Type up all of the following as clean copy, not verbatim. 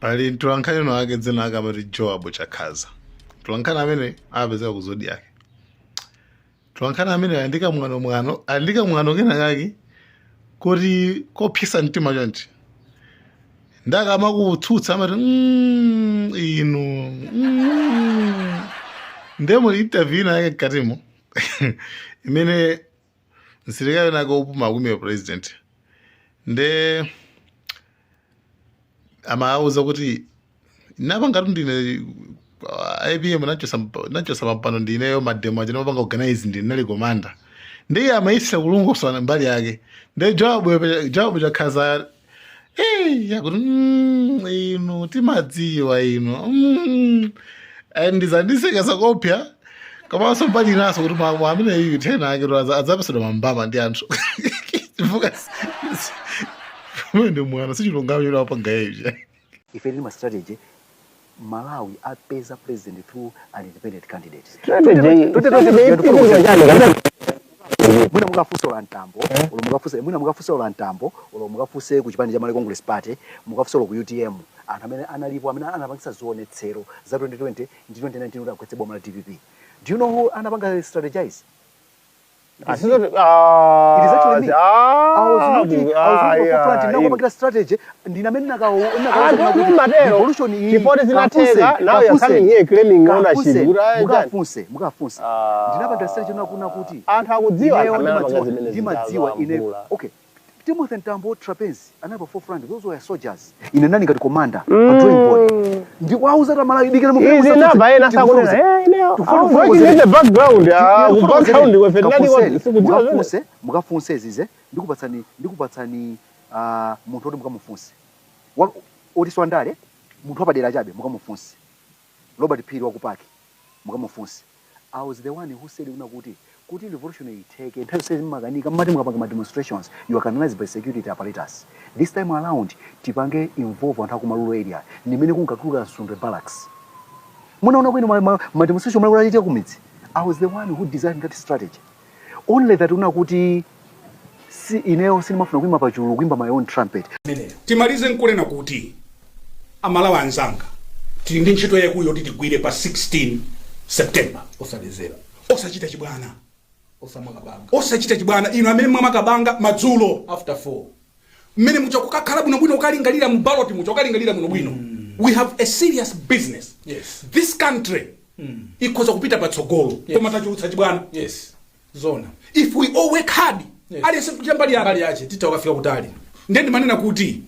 Pali mtolankhani wina wake, dzina lake amati Joab Chakhaza. Mtolankhani amene amapezeka ku Zodiak. Mtolankhani amene andika mwano mwano, andika mwano kena kake kuti kopyesa mtima chonchi. Ndakamakutsutsa amati inu Ndiye muli interview ina yake mkatimo imene msilikali nake opuma akuimira president, nde amawauza kuti napangatu ndine APM, nachosa pampando ndineyo, mademo aja namapanga organize ndine, nali commander. Ndiye amayisira kulongosola mbali yake, nde Joab Chakhaza yakuti inu timadziwa inu and zandisekesa kopya, komanso mbali inaso kuti amene iyu tena ake adzapesedwa mambama ndi anthu chifukwa ndi mwana, sichilungamo choti apanga iye. Ife tili ma strategy, Malawi apeza president through an independent candidate. Strategy chani? Mwina mukafunse ola Mtambo, olo mukafunse, mwina mukafunse ola Mtambo, olo mukafunse ku chipani cha Malawi Congress Party, mukafunse olo ku UTM, anthu amene analipo amene anapangisa zionetsero za 2020 ndi 2019 kuti agwetse boma la DPP. Do you know who anapanga strategize? It is actually me. I was not forefront. Ndinakupangira strategy, ndine amene Matero. Revolution iyi. Chifukwa zinatheka, now you're coming here claiming ownership. Kuti, ah, Mukafunse, mukafunse. Ah. Ndinapanga strategy nakuna kuti Anthu akudziwa, ineyo anthu amene anapanga ndimadziwa, zimene ndimadziwa ine. zitazo. Okay, Timothy Mtambo, Trapence anali pa forefront. Those were soldiers. Ine nani ngati commander pa drawing board ndikuwauza ta Malawi, dikira. Izi nava ena sakunena, ineyo I was working in the background, ah, ku background kwefe ndinali sikudziwa zimene. Mukafunse, mukafunse zize ndikupatsani munthu oti mukamufunse oti swandale, munthu wapadera chabe, mukamufunse Robert Phiri wakupaki, mukamufunse. I was the one who said una kuti revolution itheke, nthawi zonse mumakanika, mmati mukapanga ma demonstrations you are canalized by security apparatus. This time around tipange involve anthu akuma rural area, ndimene kunkatuluka Msundwe Barracks. Munaona kwino ma demonstration malawi achitika kumidzi. I was the one who designed that strategy, only that una kuti si ineyo sindimafuna kuimba pachulu, kuimba my own trumpet. Timalize nkunena kuti, Amalawi anzanga, tili ndi ntchito yaikulu yoti tigwire pa 16 September. Osalezera. Osachita chibwana. Osamakabanga. Osachita chibwana. Inu amene mwamakabanga madzulo, after 4, mmene mucha kukakhala bwinobwino, ukalingalira mu ballot mucha, ukalingalira bwinobwino. We have a serious business. This country ikhoza kupita patsogolo, koma tachulutsa chibwana. Yes, zona. If we all work hard, aliyense kuchita mbali yake, mbali yache, titha kukafika kutali. Ndiye ndimanena kuti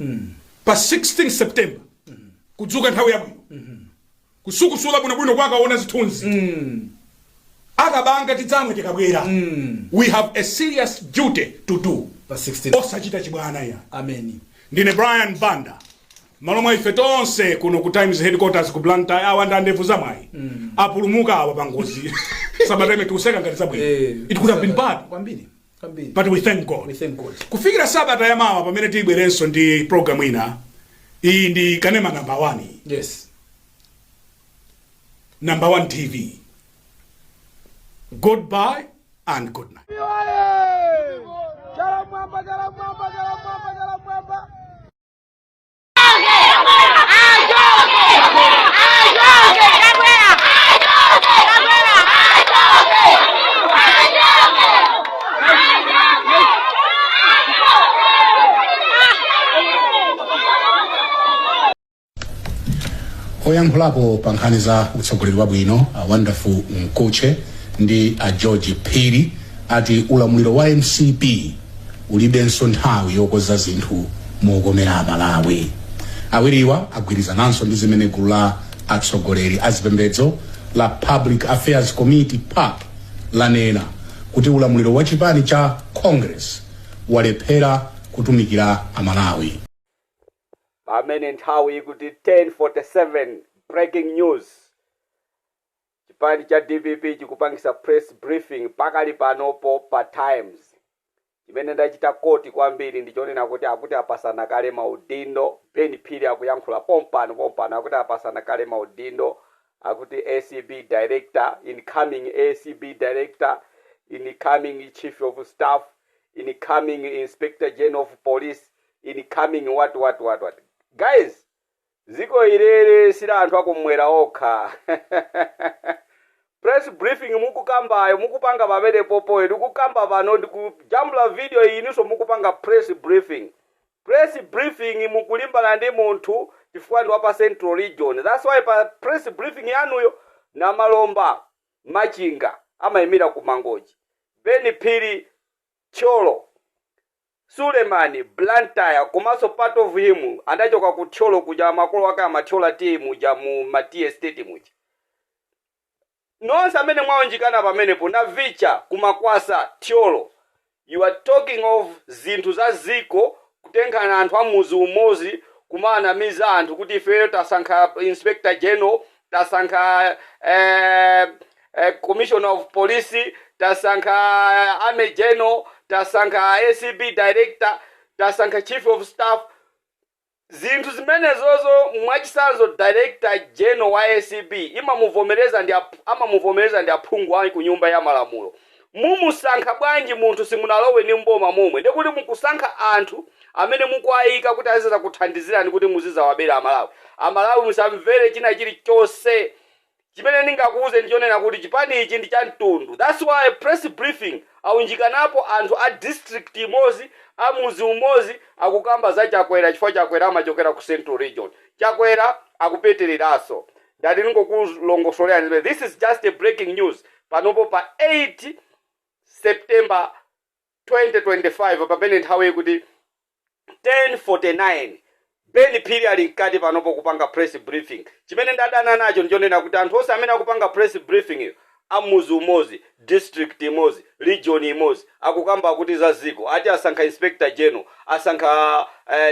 pa 16 September kudzuka nthawi yabwino, kusukusula bwinobwino, kwakaona zithunzi, akabanga tidzamwe tikabwera. We have a serious duty to do. Pa 16. Osachita chibwana ya. Ameni. Ndine Brian Banda, malo mwa ife tonse kuno ku Times headquarters ku Blantyre. Awa ndi andevu zamwayi, apulumuka awa pangozi. Sabata imene tikuseka ngati zabwino, it could have been bad. Kwambiri, kwambiri. But we thank God. We thank God. Kufikira sabata yamawa pamene tibwerenso ndi program ina. Iyi ndi kanema number 1. Number 1 TV. Goodbye and good night. Chala mwamba, chala mwamba, chala mwamba, chala mwamba. Oyankhulapo pa nkhani za utsogoleri wabwino, a Wonderful Mkhutche ndi a George Phiri, ati ulamuliro wa MCP ulibenso nthawi yokonza zinthu mokomera Amalawi. Awiriwa agwirizananso ndi zimene gulu la atsogoleri azipembedzo la Public Affairs Committee, PAC, lanena kuti ulamuliro wa chipani cha Congress walephera kutumikira Amalawi. Pamene nthawi ikuti 10:47, breaking news: chipani cha DPP chikupangisa press briefing pakali panopo pa Times. Chimene ndachita quote kwambiri ndichonena kuti akuti apasana kale maudindo. Ben Phiri akuyankhula pompano pompano, akuti apasana kale maudindo, akuti ACB director, incoming ACB director, incoming chief of staff, incoming inspector general of police, incoming what, what, what, what. Guys, Dziko ilere sila anthu akumwera okha. Press briefing mukukambayo, mukupanga pamene popoyo, ndikukamba pano, ndikujambula video ininso mukupanga press briefing. Press briefing mukulimbana ndi munthu chifukwa ndi wapa Central Region. That's why pa press briefing yanuyo na Malomba Machinga amayimira ku Mangochi, Ben Phiri Thyolo, Sulemani Blantyre, komanso part of him adachoka ku Thyolo kuja, makolo ake amathyola tea muja mu ma tea estate muja. Nonse amene mwaonjikana pamenepo na Vicha kumakwasa Thyolo, you are talking of zinthu za ziko, kutenkhana anthu amuzi umozi kumanamiza anthu kuti ifeyo tasankha inspector general, tasankha commissioner of police, tasankha army general, tasankha ACB director, tasankha chief of staff. Zinthu zimenezozo, mwachisanzo, director general wa ACB imamuvomereza ndi amamuvomereza ndi aphungu ku nyumba ya malamulo. Mumusankha bwanji munthu simunalowe ndi mboma momwe? Ndikuti mukusankha anthu amene mukuayika kuti aziza kuthandizirani kuti muzizawabera Amalawi. Amalawi, musamvere china chilichonse. Chimene ndingakuuze ndichonena kuti chipani ichi ndi cha mtundu. That's why press briefing aunjikanapo anthu a district imodzi, amuzi umodzi, akukamba za Chakwera chifukwa Chakwera amachokera ku Central Region. Chakwera akupetereranso. Ndati ningokulongosolerani, this is just a breaking news panopo pa 8 September 2025, pamene nthawi ikuti 10:49. Ben Phiri ali mkati panopo kupanga press briefing. Chimene ndadana nacho ndichonena kuti anthu onse amene akupanga press briefing iyo amuzi umodzi, district imodzi, region imodzi, akukamba kuti za ziko, ati asankha inspector general, asankha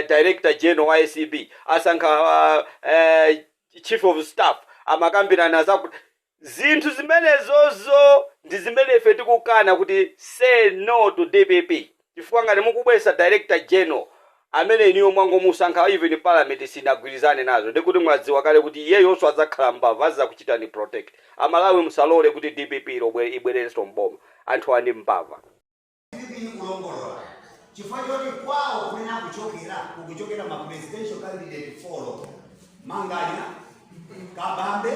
director general wa ACB, asankha chief of staff, amakambirana zakuti zinthu zimenezozo ndi zimene ife tikukana kuti say no to DPP, chifukwa ngati mukubwesa director general amene iniyo mwangomusankha, even parliament sinagwirizane nazo, ndikuti mwadziwa kale kuti iyeyonso adzakhala mbava, azizakuchitani protect. Amalawi, musalole kuti DPP ibwererenso mboma. Anthu ani mbava. DPP kulongolola chifukwa choti kwawo kumene akuchokera, kukuchokera ma presidential candidate four: Manganya, Kabambe,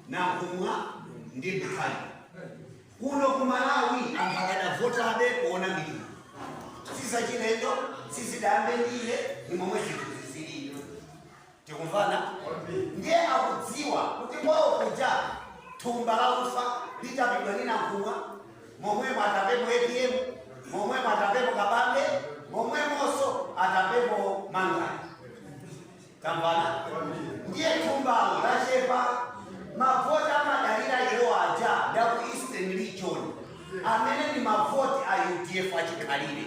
Nankhumwa ndi Mutharika. Kuno ku Malawi anthu akadavotabe kuona mitundu. Sizachilendo, sizidayambe ndiye, ni momwe zinthu zizili. Tikumvana? Ndiye akudziwa kuti kwawo kuja thumba la ufa litapidwa ndi Nankhumwa, momwemo atapepo APM, momwemo atapepo Kabambe, momwemonso atapepo Manganya. Tamvana? Ndiye thumbalo lachepa. Mavoti amadalira iwo aja ndaku Eastern Region, amene ni mavoti a UDF achikhalire.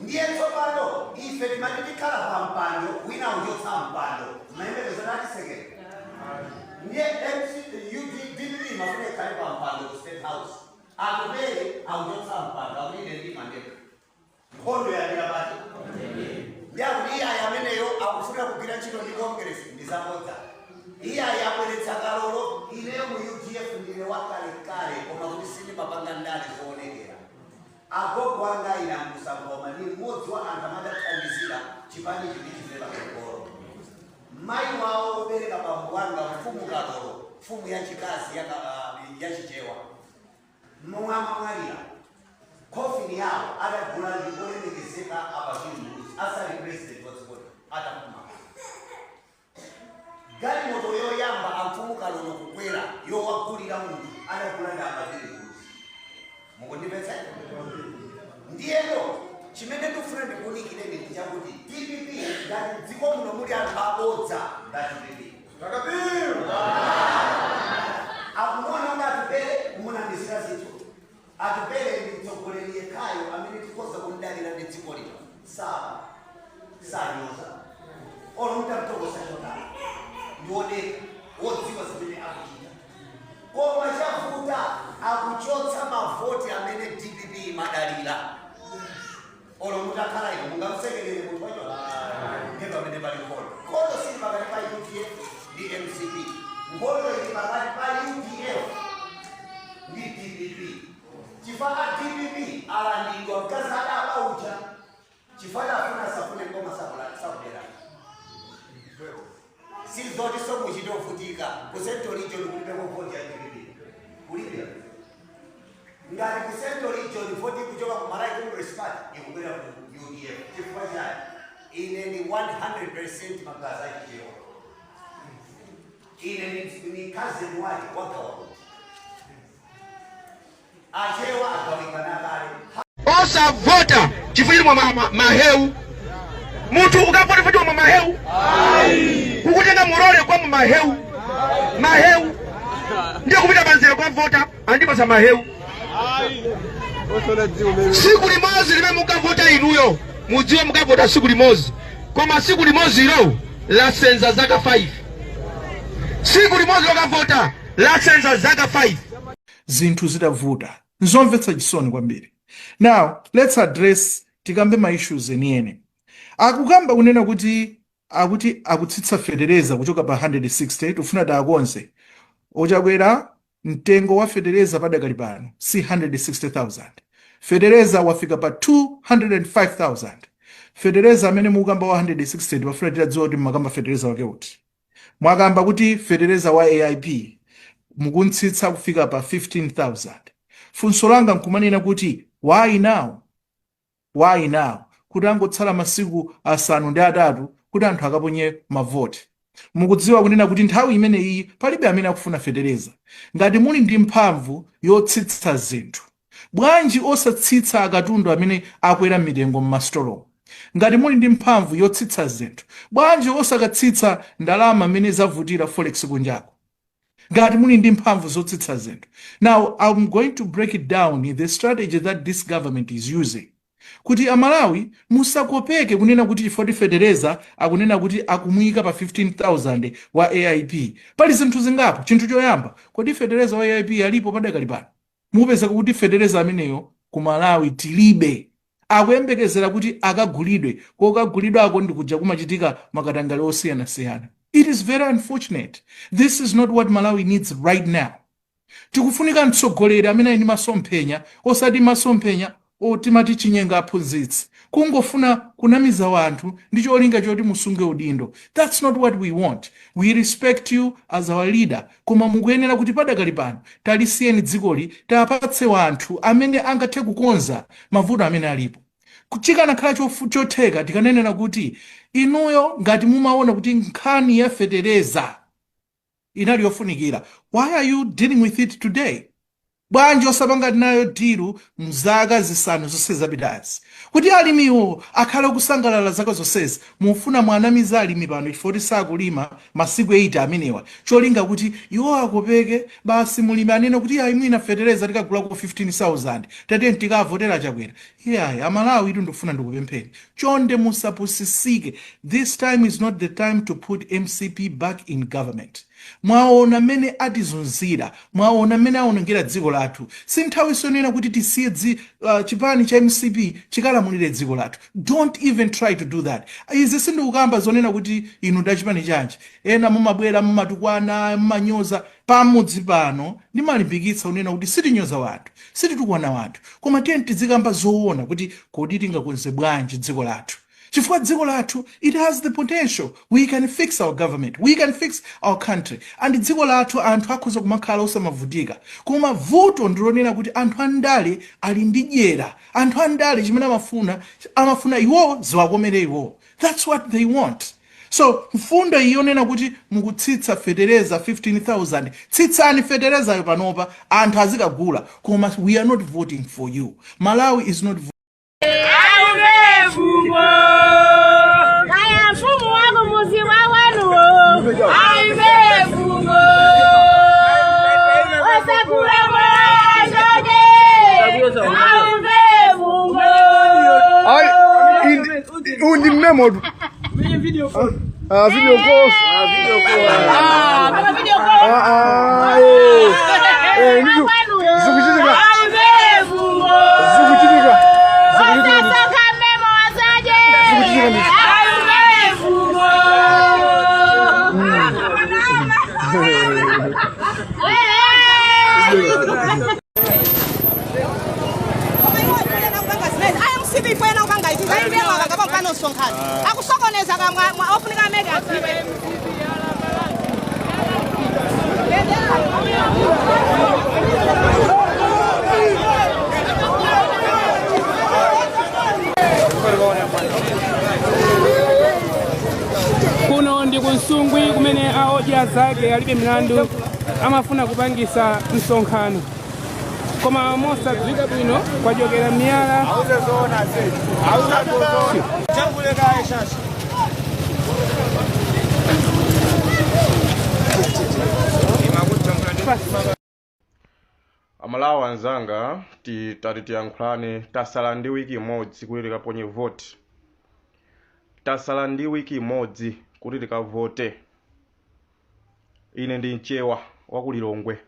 Ndiye tsopano ife timati tikhala pa mpando, wina uchotsa mpando, mayembekezo natisekera. Ndiye MC UD DPP mafuna ikhale pa mpando ku State House. Atupele auchotsa mpando, akuti ine ndimandeka. Nkhondo yalira pati? Ndi akuti iye ayi, ameneyo akufuna kugwira ntchito ndi Congress, ndi zabodza. Iye ayi, abweretsa kalolo. Ineyo mu UDF ndine wakalekale, koma kuti sindimapanga ndale zoonekera. Agogo anga ine amkusangoma ni mmodzi wa anthu amathandizira chipani chiti chipite patsogolo. Mayi wawo obereka bambo wanga, mfumu Kalolo, mfumu yachikazi yachichewa, momwe amamwalira, coffin yawo adagula ndi olemekezeka a Bakili Muluzi asali president wa dziko, atapuma. Galimoto yoyamba amfumu Kalolo kukwera yowagulira munthu adagula ndi a Bakili Muluzi. Mukundipetsa? Ndiyeno chimene ndikufuna ndikuunikireni ndi chakuti DPP, ngati dziko muno muli anthu abodza, ngati DPP akumuona kuti Atupele kumunamizira zinthu. Atupele ndi mtsogoleri yekhayo amene tikhoza kumdalira ndi dziko lino. Saba, sanyoza, olo mutamtokosa chotani, ndiwodeka, wodziwa zimene akuchita. Koma chavuta, akuchotsa mavoti amene DPP imadalira. Olo mutakhala ino, mungamsekerere munthu wacho? Ndiye pamene pali nkhondo. Nkhondo sili pakati pa UDF ndi MCP, nkhondo ili pakati pa UDF ndi DPP, chifukwa a DPP alandidwa mkazi adaba uja, chifukwa afuna asafune koma sakuderana. Sizoti somuchite ovutika ku Central Region kulibe voti ya DPP, kulibe. Ngati ku Central Region voti kuchoka ku Malawi Congress Party ikubwera ku UDF. Chifukwa chani? Ine ndi 100% magazi achichewa. Ine ni cousin wake wagawa kuti Achewa agawikana kale. Osavota chifukwa choti mahewu. Munthu ukavota chifukwa mwa mahewu, kukutenga mulole kwa mahewu, mahewu ndiye kupita panzere kukavota, andipasa mahewu. Siku limodzi limene mukavota inuyo, mudziwe mukavota siku limodzi, koma siku limodzi ilo lasenza zaka 5. Siku limodzi lokavota lasenza zaka 5. Zinthu zitavuta, nzomvetsa chisoni kwambiri. Now let's address, tikambe ma issues enieni. Akukamba kunena kuti akuti akutsitsa fetereza kuchoka pa 160. Tifuna tiakonze ochakwera, mtengo wa fetereza padakali pano si 160,000. Fetereza wafika pa 205,000. Fetereza amene mukamba wa 160, tifuna titadziwa kuti mmakamba fetereza wake uti. Mwakamba kuti fetereza wa AIP mukuntsitsa kufika pa 15,000. Funso langa nkumanena kuti why now? Why now, kuti angotsala masiku 8 kuti anthu akaponye mavoti? Mukudziwa kunena kuti nthawi imeneyi palibe amene akufuna fetereza. Ngati muli ndi mphamvu yotsitsa zinthu, bwanji osatsitsa akatundu amene akwera mitengo m'masitolomo? Ngati muli ndi mphamvu yotsitsa zinthu, bwanji osakatsitsa ndalama amene zavutira forex kunjako, ngati muli ndi mphamvu zotsitsa zinthu? Now I'm going to break it down, the strategy that this government is using, kuti Amalawi musakopeke kunena kuti chifukwa fetereza akunena kuti akumuyika pa 15,000 wa AIP. Pali zinthu zingapo. Chinthu choyamba, kodi fetereza wa AIP alipo padakali pano? Mupezeka kuti fetereza ameneyo ku Malawi tilibe, akuyembekezera kuti akagulidwe. Kokagulidwako ndikuja kumachitika makatangale osiyanasiyana. It is very unfortunate. This is not what Malawi needs right now. Tikufunika mtsogoleri amene ali ndi masomphenya, osati masomphenya otimati chinyenga aphunzitsi, kungofuna kunamiza wanthu ndi cholinga choti musunge udindo. That's not what we want. We respect you as our leader, koma mukuyenera kuti padakali pano talisiyeni dzikoli, tapatse wanthu amene angathe kukonza mavuto amene alipo. Chikanakhala chotheka, tikanenera kuti inuyo ngati mumaona kuti nkhani ya fetereza inali yofunikira, why are you dealing with it today? Bwanji osapanga nayo deal mzaka 5 zonse zapitazi, kuti alimiwo akhale kusangalala zaka zonsezi? Mufuna mwanamiza alimi pano chifukwa kuti sakulima masiku 8 amenewa, cholinga kuti iwo akopeke basi. Mulimi anene kuti ayi, mwina fetereza tikagulako 15,000, tatiyeni tikavotera Chakwera. Iyayi, Amalawi itu, ndikufuna ndikupempheni, chonde musapusisike. This time is not the time to put MCP back in government. Mwaona mmene atizunzira, mwaona mmene aonongera dziko lathu. Si nthawi sonena kuti tisiye chipani cha MCP chikalamulire dziko lathu. Don't even try to do that. Izi sindikukamba zonena kuti inu nda chipani chanji. Ena mumabwera, mumatukwana, mumanyoza. Pamudzi pano ndimalimbikitsa kunena kuti sitinyoza wanthu, sititukwana wanthu, koma tiye tizikamba zoona kuti kodi tingakonze bwanji dziko lathu, chifukwa dziko lathu, it has the potential. We can fix our government, we can fix our country, and dziko lathu anthu akhoza kumakhala osamavutika. Koma vuto ndilonena kuti anthu andale ali ndi dyera. Anthu andale chimene amafuna, amafuna iwo ziwakomere iwo. That's what they want. So mfundo iyi yonena kuti mukutsitsa fetereza 15,000, tsitsani feterezayo panopa, anthu azikagula, koma we are not voting for you. Malawi is not Kaya mfumu wako muzi wa wanuwo aive fungo osakula mwazoje auve fungo. Uyu ndi memo tu. Ah, video call. Ah, kama video call. Ah, ah, eh. Eh, ndizo zikuchitika. Auve fungo. Zikuchitika. Zikuchitika. Osasoka memo wazaje. Zikuchitika ndizo. Auve fungo. MCP ifena kupanga izi zaimvera akapa mpano msonkhano akusokoneza kamwa ofunika amene adziwe. Nsungwi kumene a Odya Zake Alibe Milandu amafuna kupangisa msonkhano koma mosadziwika bwino kwachokera miyala. Amalawi anzanga, tati tiyankhulane. Tasala ndi wiki imodzi kuti tikaponye voti. Tasala ndi wiki imodzi kuti tikavote. Ine ndi Mchewa wa ku Lilongwe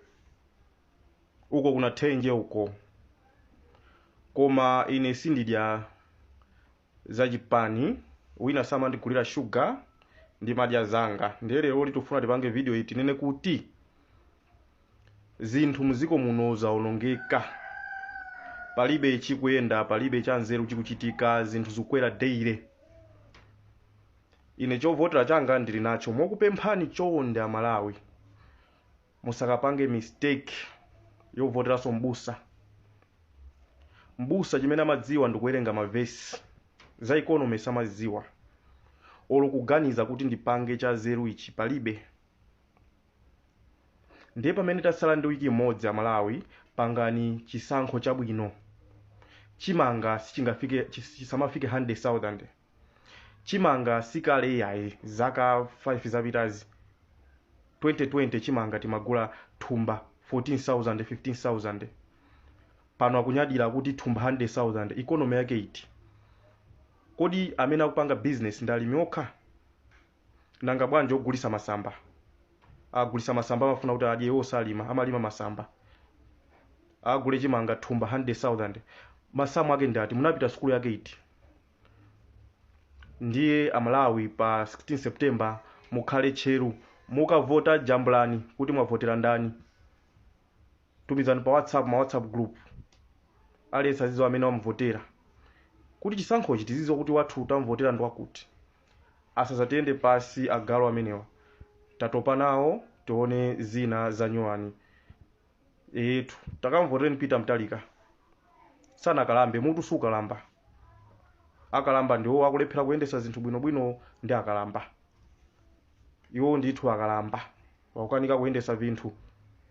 uko, kuna Thenje uko, koma ine sindidya zachipani. Wina samandigulira shuga, ndimadya zanga. Ndiye lero tikufuna tipange video iyi, tinene kuti zinthu mdziko muno zaonongeka, palibe chikuyenda, palibe chanzeru chikuchitika, zinthu zikukwera daily. Ine chovotera changa ndili nacho. Mokupemphani chonde Amalawi, musakapange mistake yovoteranso mbusa. Mbusa chimene amadziwa ndikuwerenga mavesi, za economy samazidziwa, olo kuganiza kuti ndipange chazeru ichi palibe. Ndiye pamene tasala ndi wiki imodzi, Amalawi, pangani chisankho chabwino. Chimanga sichingafike, chisamafike 100,000. Chimanga sikale yayi, zaka 5 zapitazi, 2020, chimanga timagula thumba 14,000, 15,000. Pano akunyadira kuti thumba 100,000. Economy yake iti? Kodi amene akupanga business ndi alimi okha? Nanga bwanji ogulisa masamba? Agulisa masamba amafuna kuti adye, iwo salima, amalima masamba. Agule chimanga thumba 100,000, masamu ake ndati? Munapita sukulu yake iti? Ndiye Amalawi, pa 16 September mukhale tcheru. Mukavota, jambulani kuti mwavotera ndani, tumizani pa WhatsApp, ma WhatsApp group, aliyense azidziwa amene wamuvotera, kuti chisankhochi tizidziwa kuti wathu tamvotera ndi wakuti. Asazatiyende pasi agalu amenewa, tatopa nawo. Tione zina za nyuwani etu. Takamvotereni Peter Mtalika, sanakalambe, mutu sukalamba. Akalamba ndiwo akulephera kuyendesa zinthu bwinobwino, ndi akalamba iwo ndithu. Akalamba wakukanika kuyendesa vinthu,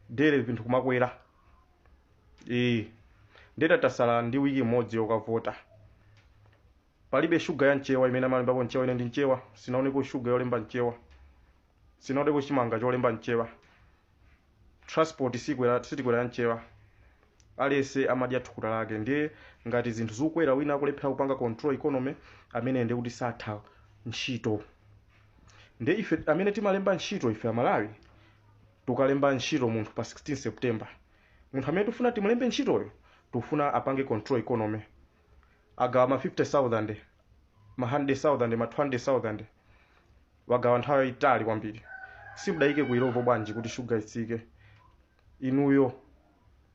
dere vinthu kumakwera. Ee, ndeta tasala ndi wiki imodzi yokavota. Palibe shuga ya Mchewa imene amalembapo Mchewa. Ine ndi Mchewa, sinaonepo shuga yolemba Mchewa, sinaonepo chimanga cholemba Mchewa. Transport sikwera, sitikwera ya Mchewa. Aliyense amadya thukuta lake. Ndiye ngati zinthu zikukwera, wina akulephera kupanga control economy, amene ndiye kuti satha ntchito. Ndiye ife amene timalemba ntchito, ife Amalawi, tukalemba ntchito munthu pa 16 September, munthu amene tifuna timulembe ntchitoyo tikufuna apange control economy. Agawa ma 50,000, ma 100,000, ma 200,000, wagawa nthawi yayitali kwambiri. Simudayike ku Illovo bwanji kuti shuga itsike? Inuyo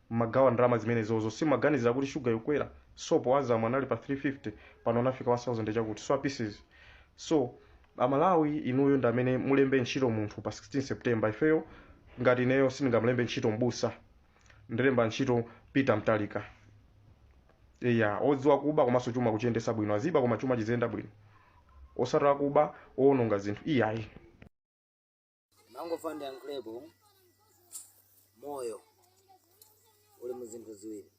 mmagawa ndalama zimenezozo, simaganizira kuti shuga ikukwera? Sopo Azam anali pa 350, pano anafika 1000 chakuti so pieces. So Amalawi, inuyo ndi amene mulembe ntchito munthu pa 16 September. Ifeyo, ngati ineyo, sindingamulembe ntchito mbusa, ndilemba ntchito Peter Mtalika. Iya, odziwa kuba komanso chuma kuchiyendesa bwino. Aziba koma chuma chiziyenda bwino, osatala kuba, owononga zinthu, iyayi. Mangofuna ndiyankhulepo. Moyo uli mu zinthu ziwiri: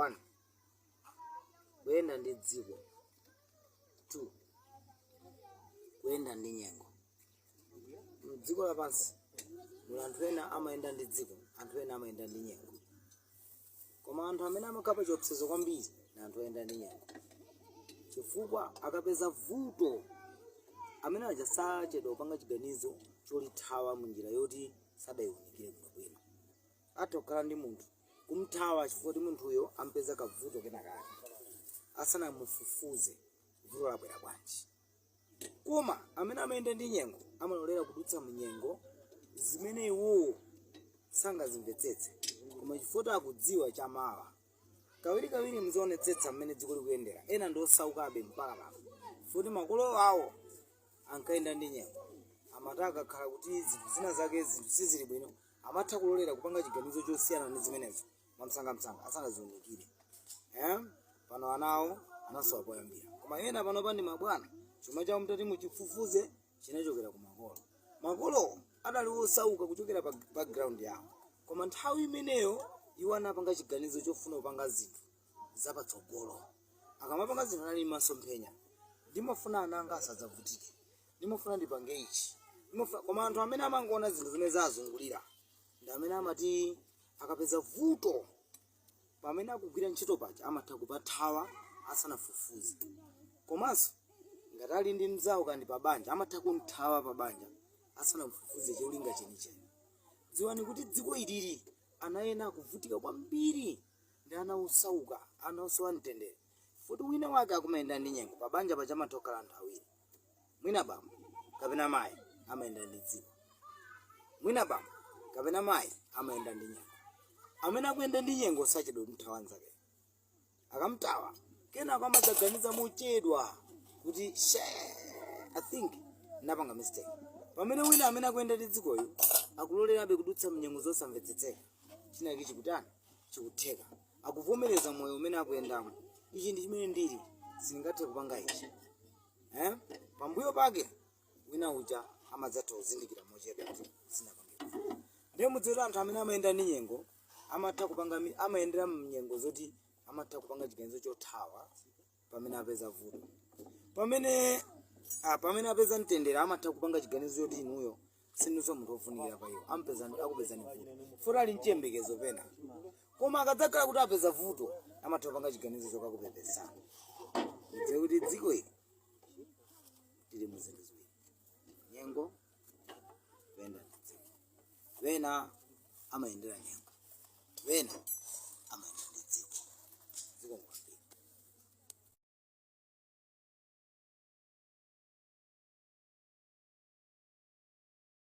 one, kuyenda ndi dziko; two, kuyenda ndi nyengo. Mdziko lapansi muli anthu ena amayenda ndi dziko, anthu ena amayenda ndi nyengo. Koma anthu amene amakhala pa chiopsezo kwambiri ni anthu oyenda ndi nyengo, chifukwa akapeza vuto, amene aja sachedwa kupanga chiganizo cholithawa munjira yoti sadayiwunikire bwinobwino. Atha kukhala ndi munthu, kumthawa chifukwa kuti munthuyo ampeza kavuto kenakake asanamufufuze vuto labwera bwanji. Koma amene amayenda ndi nyengo amalolera kudutsa munyengo zimene iwowo sangazimvetsetse, koma chifukwa akudziwa chamawa. Kawirikawiri muzionetsetsa mmene dziko likuyendera, ena ndi osaukabe mpaka pano futi makolo awo ankayenda ndi nyengo. Amati akakhala kuti zinthu zina zake, zinthu sizili bwino, amatha kulolera kupanga chiganizo chosiyana ndi zimenezo mwamsangamsanga asanaziunikire, eh? Pano anawo anasowa poyambira, koma ena panopa ndi mabwana, chuma chawo mutati muchifufuze. Chinachokera ku makolo. Makolo adali osauka kuchokera pa background yawo, koma nthawi imeneyo iwo anapanga chiganizo chofuna kupanga zinthu zapatsogolo. Akamapanga zinthu anali masomphenya: ndimafuna ana anga asadzavutike, ndimafuna ndipange ichi, ndimafuna. Koma anthu amene amangoona zinthu zimene zazungulira ndi amene amati akapeza vuto pamene akugwira ntchito paja amatha kupathawa asanafufuze. Komanso ngati ali ndi mzawo kandi pa banja, amatha kumthawa pa banja asanafufuze cholinga chenicheni. Dziwani kuti dziko ilili ana ena akuvutika kwambiri ndi ana osauka, ana osowa mtendere, futi wina wake akumayenda ndi nyengo. Pa banja paja amatha kukhala anthu awiri, mwina bambo kapena mayi amayenda ndi dziko, mwina bambo kapena mayi amayenda ndi nyengo. Amene akuyenda ndi nyengo sachedwa kumthawa nzake. Akamtawa, kenako amadzaganiza mochedwa kuti, "She, I think napanga mistake," pamene wina amene akuyenda ndi dzikoyo akulolerabe kudutsa mnyengo zosamvetsetseka. Chinaki chikutani? Chikutheka. Akuvomereza moyo umene akuyendamo: ichi ndi chimene ndili, sindingathe kupanga ichi, eh? Pambuyo pake wina uja amadzatha kuzindikira mochedwa kuti sinapange bwino. Ndiye mudziwe kuti anthu amene amayenda ndi nyengo amatha kupanga amayendera mnyengo zoti amatha kupanga chiganizo chothawa pamene apeza vuto. Pamene apeza mtendere amatha kupanga chiganizo choti inuyo sinunso munthu wofunikira pa iwo. Ampezani, akupezani vuto futi ali mchiyembekezo pena, koma akadzakhala kuti apeza vuto amatha kupanga chiganizo chokakupepesani. Mudziwe kuti dziko ili tili mu zinthu ziwiri: nyengo, kuyenda ndi dziko. Wena amayendera nyengo, wena